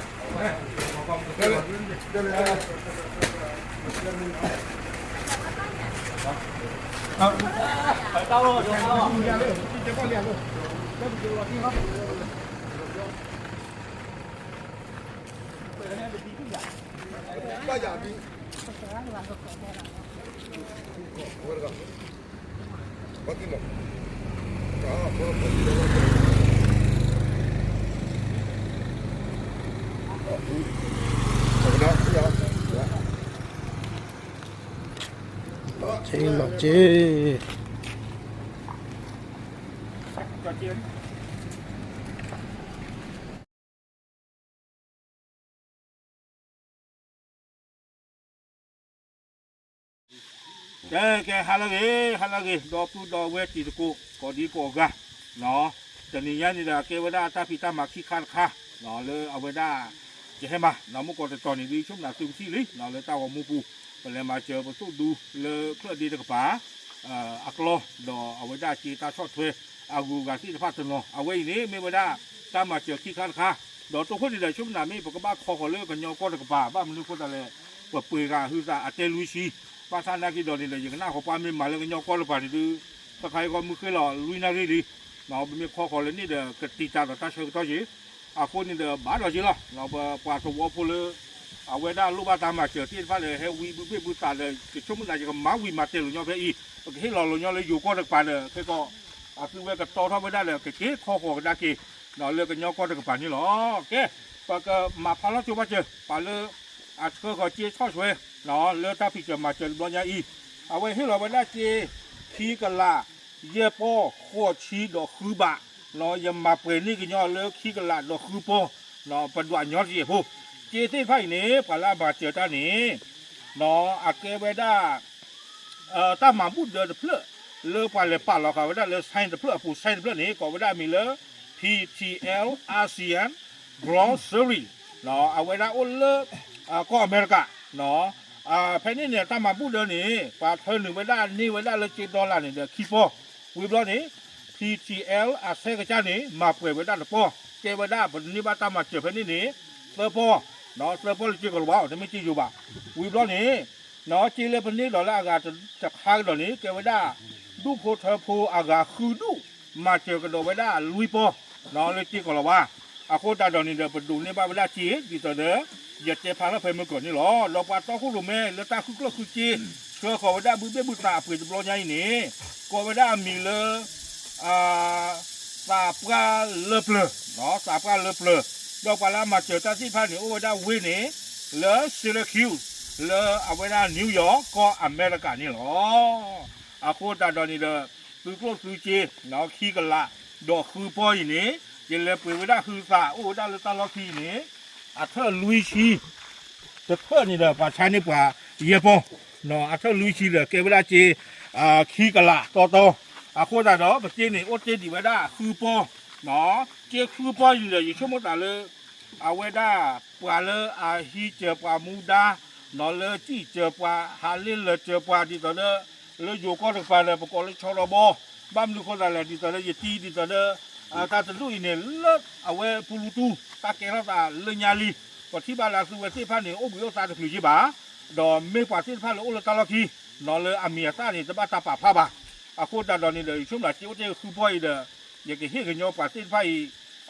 က့ၤလီၤက့ၤ ကဲ ကဲ ဟါလၢအဂ့ၤ ဟါလၢအဂ့ၤ ဒီပုၢ်ဒီဝဲၢ်တံၤသကိး ကိးဒံကိးဂၤ, တနံၤညါန့ၣ်ဒီး ကဲဝဲဒၣ်တၢ်ဖံးတၢ်မၤခံခါတခါ လၢအဝဲဒၣ် ကဟဲမၤ မုၢ်ကီးတတီၤန့ၣ် ဒ်ဆိကမိၣ်သုကထံၣ်လံ လၢတၢ်ဂီၤမူပူၤ ပလဲၤမၤစၢၤပသိၣ်ဒူလၢချၢၣ်ဒ့တကပၤ အကျီ ဒီးအဝဲဒၣ်က့တၢ်ဆီၣ်ထွဲ အဂုၤအဂၤသ့ၣ်တဖၣ်တနီၤ အဝဲအံၤန့ၣ် မ့ၢ်ဝဲဒၣ်တၢ်မၤစၢၤခံခါတခါ, ဒီးတိၢ်ခိၣ်န့ၣ်ဒီး ဆိကမိၣ်မ့ၢ်ပကဘၣ်ခီဃီၤလၢကညီကီၢ်တကပၤ ဘၣ်မနုၤအဃိသတးလဲၣ် ပပှ့ၤဂၤဟုသးအတဲလွံၢ်ဆံ, ဘၣ်ဆၣ်နာ်က့ဒီးန့ၣ်ဒီး ယကနၣ်ဃီၤပှၤမ့ၢ်မၤလၢကညီကီၢ်တကပၤန့ၣ်ဒုး တခါအံၤဃီမုၢ်ဃ့လီၤလွံၢ်နၣ်ရံၣ်လံ, ပမ့ၢ်ခီဃီၤလၢန့ၣ်ဒီး ကတံာ်တာ်ဒီးတၢ်ဆၢကတီၢ်က့ၤ အဃိန့ၣ်ဒီးဘၣ်ဒီးက့ၤလီၤ ပပှၤသဝီဖိလၢ အဝဲဒၣ်လိၣ်ဘၣ်တၢ်မၤစၢၤသ့ၣ်တဖၣ်ဒီး ဟဲဝံဘုဘ့ၣ်ဘုသးဒီး ယဆိကမိၣ်သးယကမၤဝံၤမၤတဲာ်လိာ်ညီဖဲအံၤ, ပကဟ့ၣ်လီၤလိာ်ညီလၢယိၤကီၢ်တကပၤဒီး ခဲကီး အသုဝဲကတီထီၣ်ဝဲဒၣ်ဒီး ကက့ၤခီဃီၤကဒါက့ၤ လၢကညီကီၢ်တကပၤန့ၣ်လီၤ. ကဲ ပကမၤဖးလီၤကၠိဘၣ်စၢၤ ပှၤလၢ အဆှၢဃီၤက့ၤဆီၣ်ထွဲ လၢတၢ်ဖံးစၢၤမၤစၢၤတဘျီညါအံၤ, အဝဲဟ့ၣ်လီၤဝဲဒၣ်က့ၤ ခံကလး ယဲၢ်ပီၢ် ဃိးဆံဒီးဃုဘး, ယမၤပှဲၤန့ၢ်ကညီလၢခံကလးဒီးဃုပီၢ်, ပဒွးညီတယဲၢ်ဖိ, က့ၤသ့ၣ်တဖၣ်အံၤန့ၣ် ပှၤလၢအမၤစၢၤတၢ်န့ၣ် အကဲဝဲဒၣ် တၢ်မၤဘူၣ်ဒၢတဖျၢၣ် လၢပှၤလဲၤပာ်လီၤဃာ်ဝဲဒၣ်လၢ sign တဖျၢၣ်အပူၤ sign တဖျၢၣ်န့ၣ် ကိးဝဲဒၣ်အမံၤလၢ P T L ASEAN Grocery အဝဲဒၣ်အိၣ်လၢ ကီၢ်အမဲရကၤ ဖဲန့ၣ်န့ၣ် တၢ်မၤဘူၣ်ဒၢန့ၣ် ပှၤထၢနုာ်ဝဲဒၣ်န့ၢ်ဝဲဒၣ်လၢက့ dollar န့ၣ်ဒီးခံပီၢ်, ဝံၤဘျီန့ၣ် P T L အဆဲကစၢ်န့ၣ် မၤပှဲၤဝဲဒၣ်တပီၢ်, ကဲဝဲဒၣ်ပန့ၢ်ဘၣ်တၢ်မၤစၢၤဖဲန့ၣ်န့ၣ် သၢပီၢ်, သၢပီၢ်လၢက့ ကီၤလၤဝါ တမ့ၢ်က့ ယိၤဘၣ်, ဝံၤဘျီန့ၣ် က့လၢပန့ၢ်ဒီးလၢအဂၤတခါကဒီးန့ၣ် ကဲဝဲဒၣ် ဒူၣ်ဖိထၢဖိအဂၤဃုဒူၣ် မၤစၢၤကဒီးဝဲဒၣ်လွံၢ်ပီၢ် လၢက့ ကီၤလၤဝါ, အဃိသတးဒီးန့ၣ်ဒီး ပဒိးန့ၢ်ဘၣ်ဝဲဒၣ်က့ ဒ်သိးဒီး ယတဲဖျါထီၣ်ဖဲမုၢ်ကီၢ်န့ၣ်လီၤ. ဒီးပှၤတီခိၣ်ရိၣ်မဲလၢတၢ်ဃုကျိၣ်ဃုစ့ ဆှၢဃီၤဝဲဒၣ်ဘုဘ့ၣ်ဘုသးအပှ့ၤတဘျီညါအံၤန့ၣ် ကိးဝဲဒၣ်အမံၤလၢ သးပှၢ်လၢပျၢၤ, သးပှၢ်လၢပျၢၤ, ဒီးပှၤလၢအမၤစၢၤတၢ်သ့ၣ်တဖၣ်န့ၣ် အိၣ်ဝဲဒၣ်ဝ့ၢ်န့ၣ် လၢ Syracuse လၢအဝဲဒၣ် New York ကီၢ်အမဲရကၤန့ၣ်လီၤ. အဃိသတးဒီးန့ၣ်ဒီး သုကျိၣ်သုစ့ ခံကလး ဒီးဃုပီၢ်အံၤန့ၣ် ယလဲၤပှ့ၤဝဲဒၣ်ဟုသး အိၣ်ဝဲဒၣ်လၢတၢ်လီၢ်ခံအံၤန့ၣ် အထၢၣ်လွံၢ်ဆံ တထၢၣ်န့ၣ်ဒီး ပှၤဆါန့ၢ်ပှၤယဲၢ်ပီၢ် အထၢၣ်လွံၢ်ဆံဒီး ကဲဝဲဒၣ်စ့ ခံကလးတီတီ, အဃိသတးဒီး ပစ့န့ၣ် အိၣ်တ့ၢ်ဒံးဝဲဒၣ်ဃုပီ, စ့ဃုပီအံၤန့ၣ်ဒီး ယဆိကမိၣ်သးလၢ အဝဲဒၣ်ပှၤလၢအဟံးစၢၤပှၤမူဒါ, နီၢ်လၢစံၣ်စၢၤပှၤ ဟးလ့လၢၤစၢၤပှၤ ဒ်သိးလၢ လၢယိၤကီၢ်တကပၤဒီး ပကိးလၢဆီဒီဘီ, ဘၣ်မနုၤဃိသးလဲၣ် ဒ်သိးလၢယတံၤ ဒ်သိးလၢ တၢ်တဒူၣ်အံၤန့ၣ် လၢအဝဲပူလူတူၢ် တၢ်ကဲထီၣ်သးလၢညါလံ, ပထံၣ်ဘၣ်လၢအသုဝဲသ့ၣ်တဖၣ်န့ၣ် အိၣ်ဘှံးအိၣ်သါတချုးယ့ၢ်ဘၣ်, ဒီးမ့ၢ်ပှၤသ့ၣ်တဖၣ်လၢအိၣ်လၢတၢ်လီၢ်ခံ, နီၢ်လၢအမံၤအသၣ်န့ၣ် တဘၣ်တၢ်ပာ်ဖျါဘၣ်, အဃိသတးဒီးန့ၣ်ဒီး ယဆိကမိၣ်စ့အိၣ်တ့ၢ်ဃုပီအံၤဒီး ယကဟ့ၣ်ကညီပှၤသ့ၣ်တဖၣ်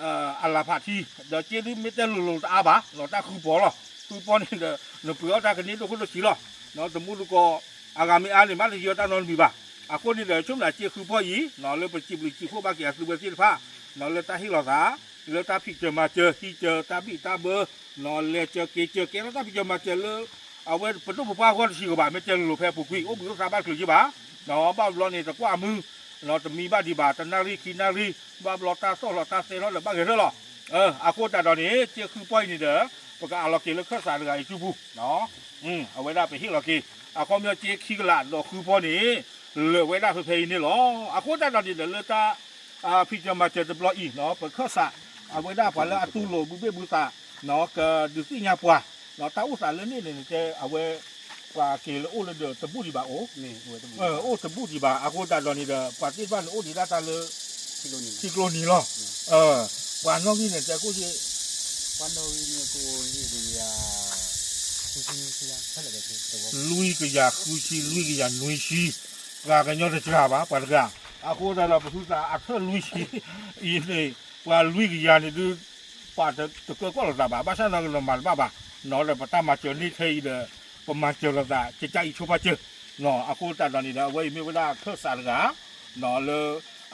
အံၤ အလၤဖးထံ, ဒီးစ့ဒုးမ့ၢ်တဲလိၤလိၤတအါဘၣ်, နီၢ်တၢ်ဃုပီလီၤ, ဃုပီန့ၣ်ဒီး နပှ့ၤအီၣ်တၢ်ကန့ၢ်ဒိၣ်ခိၣ်ဒိၣ်ဆံးလီၤ, နီၢ်တမူတကိး အဂၤမ့ၢ်အါန့ၣ် မ့ၢ်တယီတၢ်နီတမံၤဘၣ်, အဃိန့ၣ်ဒီး ယဆိကမိၣ်စ့ဃုပီအံၤ နီၢ်လၢပစံးဘျုးစံးဖှိၣ်ဘၣ်က့ၤအသုဝဲသ့ၣ်တဖၣ်, နီၢ်လၢတၢ်ဟ့ၣ်လီၤသး လၢတၢ်ဖံးစၢၤမၤစၢၤ ဟံးစၢၤတၢ်ဘံၣ်တၢ်ဘၢ, နီၢ်လဲၤစၢၤက့ၤစၢၤ ကဲထီၣ်တၢ်ဖံးစၢၤမၤစၢၤလၢ အဝဲပဒိၣ်ပပှၢ်ဂီၢ်တဆံးကဘၣ် မ့ၢ်တဲလိၤလိၤဖဲအပူၤကွံာ် အိၣ်ဘှံးအိၣ်သါဘၣ်တချုးယ့ၢ်ဘၣ်, ဘၣ်ဘျီန့ၣ် တကွၢ်မုၢ်, နီၢ်တမံၤဘၣ်ဒံးဘၣ် တနၣ်ရံၣ်ခံနၣ်ရံၣ်, ဘၣ်ဘျီတၢ်သီၣ်လီၤတၢ်သဲထီၣ်ဒီးဘၣ်ဂဲၤထၢၣ်လီၤ, အဃိသတးဒီးန့ၣ် စ့ဃုပီအံၤန့ၣ်ဒီး ပကအးလီၤက့ၤလၢခၢၣ်စးတဂၤအံၤစုပူၤ, အဝဲဒၣ်ပဟ့ၣ်လီၤက့ၤ, အခီပညီစ့ခံကလးဒီးဃုပီန့ၣ် လၢာ်ဝဲဒၣ်ဖဲဖဲအံၤန့ၣ်လီၤ, အဃိသတးဒီးန့ၣ်ဒီးလၢတၢ် ဖံးစၢၤမၤစၢၤတဘျီအံၤ ပခၢၣ်စး အဝဲဒၣ်ပှၤလၢအတူၢ်လိာ်ဘုဘ့ၣ်ဘုသး ကဒုးသ့ၣ်ညါပှၤ, တၢ်အိၣ်သးလၢန့ၣ်န့ၣ် တဲအဝဲ ပှၤက့ၤလၢအိၣ်လၢဒီးတဘူၣ်ဒံးဘၣ်အိၣ်, အိၣ်တဘူၣ်ဒံးဘၣ်, အဃိသတးဒီးန့ၣ်ဒီး ပှၤသ့ၣ်တဖၣ်န့ၣ်အိၣ်ဒံးဒၣ်တၢ်လၢ ထံကျိနံၤလီၤ, ပှၤနီၣ်ဂံၢ်န့ၣ် တဲကိၣ်က့ၤ ပှၤနီၣ်ဂံၢ်န့ၣ် တဲကိၣ်က့ၤ လွံၢ်ကယၤဃုဆံ လွံၢ်ကယၤနွံဆံ, ပှၤကညီတစှၤဘၣ် ပှၤတဂၤ, အဃိသတးဒီးပဟုသးအထၢၣ်လွံၢ်ဆံအံၤန့ၣ် ပှၤလွံၢ်ကယၤန့ၣ်ဒုး ပှၤတကၢကီၣ်လိာ်သးဘၣ်, ဘၣ်ဆၣ်သနာ်က့ဒီးမၤတဘၣ်ဘၣ်, နီၢ်ဒီးပတၢ်မၤစၢၤန့ၢ်ခဲအံၤဒီး ပမၤစၢၤလိာ်သး ကကၢ်အံၤဆိပာ်စၢၤ, အဃိသတးဒီးန့ၣ်ဒီး အဝဲအံၤမ့ၢ်ဝဲဒၣ်ခၢၣ်စးတဂၤ လၢ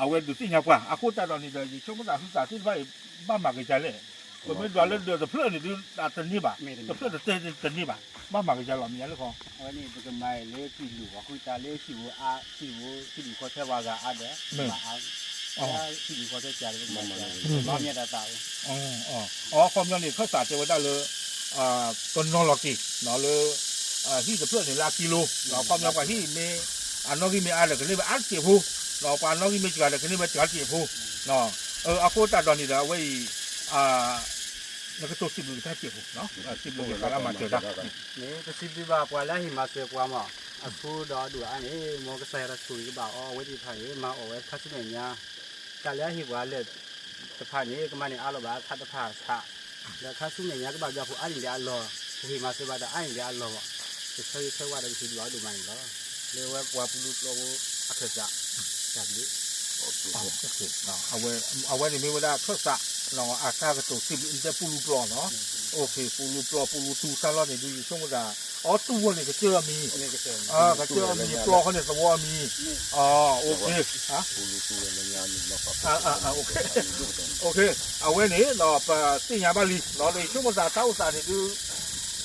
အဝဲဒုးသ့ၣ်ညါပှၤ, အဃိသတးဒီးန့ၣ်ဒီး ယဆိကမိၣ်သးဟုသးသ့ၣ်တဖၣ်အံၤ ဘၣ်မၤကစၢ်လဲၣ်, ပမ့ၢ်ဒွးလၢဒၢးတဖျၢၣ်န့ၣ်ဒုး တန့ၢ်ဘၣ်, တဖျၢၣ်တတဲတန့ၢ်ဘၣ်, ဘၣ်မၤကစၢ်လီၤ မ့ၢ်ယါလၢခီ, အဝဲန့ၣ် ပကမၤအံၤလၢစံးဘျုးပှၤဃုသးလၢစံးဘျုးအါ စံးဘျုး စံးဘျုးခီဆၢပှၤဂၤအါဒီး ဘၣ်အါ, စံးဘျုးခီဆၢကၢ်ဒီး ပကမၤကၢ် မၤမ့ၢ်တၢ်သး အခီပညီန့ၣ် ခၢၣ်စးတဲဝဲဒၣ်လၢ ကနီၤလီၤက့ၤ လၢ ဟံၣ်တဖျၢၣ်န့ၣ်လၢအကံလိ, အခီပညီပှၤဟံၣ်မ့ၢ် အနီၣ်ဂံၢ်မ့ၢ်အါဒီး ကန့ၢ်ဝဲအါတစဲးဖိ, ပှၤနီၣ်ဂံၢ်မ့ၢ်စှၤဒီး ကန့ၢ်ဝဲစှၤတစဲးဖိ, အဃိသတးဒီးန့ၣ်ဒီး အဝဲအံၤ နကတိၤစံးဘျုးက့ၤတၢ်စဲးဖိ, စံးဘျုးက့ၤပှၤလၢအမၤစၢၤတၢ် ပစံးဘျုးဘၣ်ပှၤလၢအဟ့ၣ်မၤစၢၤပှၤမး, အဆိဒီးအဒိၣ်အါန့ၣ် မ်ကစၢ်ယွၤတၢ်ဆိၣ်ဂ့ၤကဘၣ်အီၤ အဝဲသ့ၣ်တဖၣ်န့ၣ် မၤအီၣ်ဝဲခါဆူမဲာ်ညါ, တၢ်လၢအဟ့ၣ်ပှၤလၢတဖၣ်န့ၣ် ကမၤန့ၢ်အါလီၤဘၣ် ခါတဖၣ်ဆး, ဒီးခါဆူမဲာ်ညါကဘၣ်ဘျီဖိအါန့ၢ်ဒံးအလီၢ်, ကဟ့ၣ်မၤစၢၤဘၣ်ဒီးအါန့ၢ်ဒံးအလီၢ်ဘၣ်, ကဆၢဂ့ၤဆၢဝါဒီးကစံးဘျုးအီၤဒိၣ်မးန့ၣ်လီၤ. လၢဝဲပှၤပူလူပျီဖိအခၢၣ်စး, တၢ်ဘျုး အဝဲန့ၣ်မ့ၢ်ဝဲဒၣ်ခၢၣ်စး အတၢ်ကတိၤစံးဘျုးတဲပူလူပျီနီၤ, ပူလူပျီ ပူလူတူၢ်တၢ်လီၢ်န့ၣ်ဒုး ယဆိကမိၣ်သး အီတူၢ်ဝဲန့ၣ် ကစၢၢ်အမံၤ, ကစၢၢ်အမံၤ ပျီဃီန့ၣ် သဝီအမံၤ, အဝဲန့ၣ် ပသ့ၣ်ညါဘၣ်လံ ဒီးယဆိကမိၣ်သးတၢ်အိၣ်သးန့ၣ်ဒုး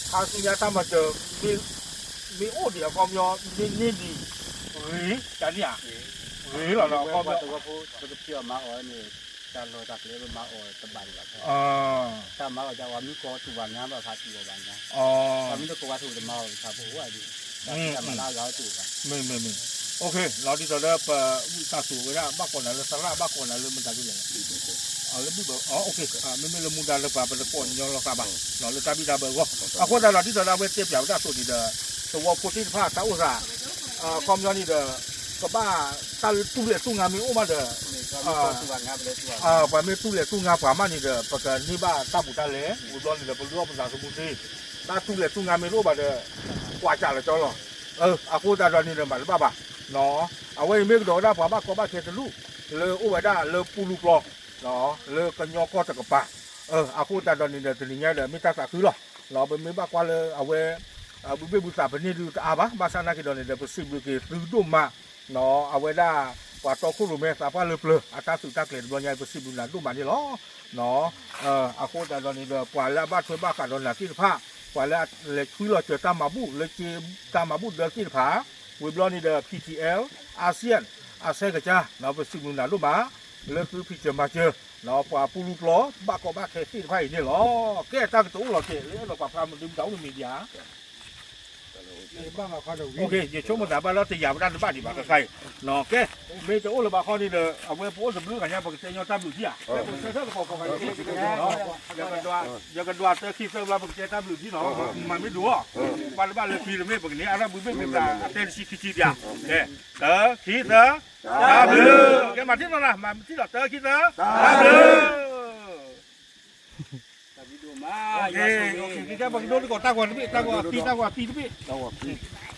ခါဆူညါတၢ်မၤစၢၤ မ့ၢ်အိၣ်ဒံးအခီပညီ မ့ၢ်န့ၢ်ဒံး ဂ့ၤ တၢ်န့ၣ်ဧါ, ဂ့ၤလီၤနီၤ အခီပညီ ပကဖံးအီၣ်မၤအီၣ်န့ၣ် တၢ်လီၢ်တၢ်ကျဲပမၤအီၣ်တဘၣ်ဒံးဘၣ်, တၢ်မၤအီၣ်ဒ်ပှၤမ့ၢ်ကိးတူၢ်ဘၣ်ညါဘၣ်ဖးတူၢ်အီၤဘၣ်ညါ, ပှၤမ့ၢ်တကိးဝဲထူၣ်တမၤအီၣ်တၢ်ဖိအိၣ်ဒံး, တၢ်မၤလၢအဂၤအိၣ်တူၢ်ဘၣ်, မ့ၢ်မ့ၢ်မ့ၢ်, လီၤဒ်သိးလၢပဝံသးစူၤဝဲဒၣ် ဘၣ်ကိးနၤလၢသရၣ် ဘၣ်ကိးနၤလၢမတၤဒ်လဲၣ်, လၢဘုၣ်ဘၢၣ် မ့မ့ၢ်လၢမူဒါလၢပှၤ ပတကိးညီလိာ်သးဘၣ် လၢတၢ်ဘံၣ်တၢ်ဘၢအဂီၢ်, အဃိသတးဒီး ဒ်သိးလၢအဝဲတဲပၠးဝဲဒၣ်အသိးန့ၣ်ဒီး သဝီဖိသ့ၣ်တဖၣ်တၢ်အိၣ်သး အခီပညီန့ၣ်ဒီး ကဘၣ်တၢ်တူၢ်လဲၢ်တူၢ်ငါမ့ၢ်အိၣ်မးဒီး ပှၤမ့ၢ်တူၢ်လဲၢ်တူၢ်ငါပှၤမးန့ၣ်ဒီး ပကန့ၢ်ဘၣ်တၢ်ဘူးတၢ်လဲ ဝံၤဘျီန့ၣ်ဒီး ပလုၢ်အီၣ်ပသးသမူသ့, တၢ်တူၢ်လဲၢ်တူၢ်ငါမ့ၢ်တအိၣ်ဘၣ်ဒီး ကွၢ်ကၢ်လီၤကၠီလီၤ, အဃိသတးဒီးန့ၣ်ဒီး မၤတဘၣ်ဘၣ်, အဝဲအံၤမ့ၢ်ကဒီးဝဲဒၣ်ပှၤဘၣ်ကီဘၣ်ခဲတဒူၣ် လၢအိၣ်ဝဲဒၣ်လၢပူလူပျီ လၢကညီကီၢ်တကပၤ, အဃိသတးဒီးန့ၣ်ဒီး တနံၤညါဒီး မ့ၢ်တၢ်သးခုလီၤ, ပမ့ၢ်ဘၣ်ကွၢ်လၢအဝဲ ဘုဘ့ၣ်ဘုသးပန့ၢ်ဒုးတအါဘၣ်, ဘၣ်ဆၣ်သနာ်က့ဒီးန့ၣ်ဒီး ပစံးဘျုးက့ၤသုဒိၣ်မး, အဝဲဒၣ် ပှၤတီခိၣ်ရိၣ်မဲသးပှၢ်လၢပျၢၤ အတၢ်သုးတၢ်ကျဲၤတဘျီညါ ပစံးဘျုးနၤဒိၣ်မးန့ၣ်လီၤ. အဃိသတးဒီးန့ၣ်ဒီး ပှၤလၢအဘၣ်ထွဲဘၣ်ဃးဒီးနၤသ့ၣ်တဖၣ်, ပှၤလၢအလဲၤဆွံလီၤစၢၤတၢ်မၤဘူၣ် လၢက့တၢ်မၤဘူၣ်ဒၢသ့ၣ်တဖၣ်, ဝံၤဘျီန့ၣ်ဒီး P T L, ASEAN, အဆဲကစၢ် ပစံးဘျုးနၤဒိၣ်မး, လၢသုဖံးစၢၤမၤစၢၤ ပှၤပူလူပျီ ဘၣ်ကီဘၣ်ခဲသ့ၣ်တဖၣ်အံၤန့ၣ်လီၤ. ကဲတၢ်ကတိၤအိၣ်လီၤတဲာ် လၢအဲၣ်ဒိးပာ်ဖျါမနုၤမတၤအိၣ်မ့ၢ်မံၤဒံးဧါ. ယဆိကမိၣ်သးဘၣ်လၢတယာ်ဝဲဒၣ်တဘၣ်ဒံးဘၣ်ခဲခါအံၤ, ကဲ, မ့ၢ်တအိၣ်လၢၤဘၣ်ဃီန့ၣ်ဒီး အဝဲပအိၣ်တဘျုးဂၤညါ ပကတဲညီတၢ်ဘျုးထံဧါ, ယကဒွးတၢ်ခံသၢဘျီ ပကတဲတၢ်ဘျုးထံနီၤ, မၤမ့ၢ်ဒိၣ်အီၤ, ဘၣ်တဘၣ်လၢခံတမ့ၢ် ပကန့ၢ်အါထီၣ်ဘုဘ့ၣ်မ့ၢ်သး အတဲတဆံခံဆံဒံးဧါ, ကဲ, တၢ ခံ သၢ, တၢ်ဘျုး, ကဲ မၤထံၣ်လီၤလၢ မၤထံၣ်လီၤ တၢ ခံ သၢ, တၢ်ဘျုး ကဲ ပကဒိတကိးတၢ်ဂီၤတဘ့ၣ် တၢ်ဂီၤသံ တၢ်ဂီၤသံတဘ့ၣ်, တၢ်ဂီၤသံ